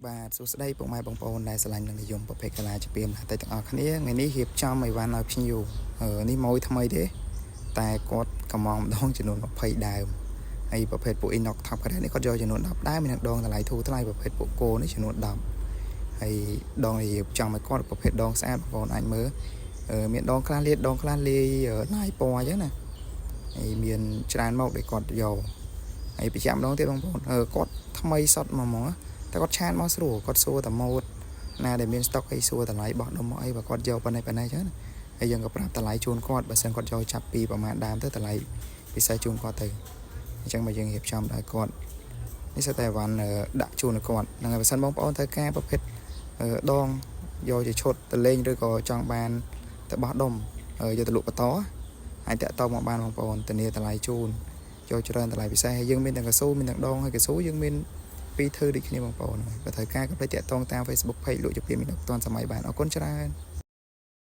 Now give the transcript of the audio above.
បាទសួស្តីពុកម៉ែបងប្អូនដែលស្រឡាញ់និងនិយមប្រភេទកីឡាជាពីមតែទាំងអស់គ្នាថ្ងៃនេះរៀបចំអីវ៉ាន់ឲ្យភ្ញៀវនេះម៉ួយថ្មីទេតែគាត់កំងម្ដងចំនួន20ដើមហើយប្រភេទពួក Inox Top Grade នេះគាត់យកចំនួន10ដើមមាននឹងដងតម្លៃធូរថ្លៃប្រភេទពួកគោនេះចំនួន10ហើយដងរៀបចំឲ្យគាត់ប្រភេទដងស្អាតបងប្អូនអាចមើលមានដងខ្លះលាតដងខ្លះលាយឡាយពណ៌អញ្ចឹងណាហើយមានច្រើនមកដែលគាត់យកហើយបញ្ជាក់ម្ដងទៀតបងប្អូនគាត់ថ្មីសុតមកហ្មងតែគាត់ chat មកស្រួលគាត់សួរតែម៉ូតណាដែលមានស្តុកអីសួរតម្លៃបោះដុំមកអីបើគាត់យកប៉ុណ្ណេះប៉ុណ្ណេះអញ្ចឹងណាហើយយើងក៏ប្រាប់តម្លៃជូនគាត់បើសិនគាត់យកចាប់ពីប្រហែលដើមទៅតម្លៃពិសេសជូនគាត់ទៅអញ្ចឹងបើយើងរៀបចំដល់គាត់នេះសិតតែអីវ៉ាន់ដាក់ជូនឲ្យគាត់ហ្នឹងហើយបើសិនបងប្អូនត្រូវការប្រភេទដងយកជាឈុតទៅលេងឬក៏ចង់បានទៅបោះដុំយកទៅលក់បន្តអាចតាក់ទងមកបានបងប្អូនធានាតម្លៃជូនយកច្រើនតម្លៃពិសេសហើយយើងមានទាំងកស៊ូមានទាំងដងហើយកស៊ូយើងមានពីរធ្វើដូចគ្នាបងប្អូនបើត្រូវការកុំភ្លេចតាក់ទងតាម Facebook Page លក់ជាពីមីនុកតាន់សម័យបានអរគុណច្រើន។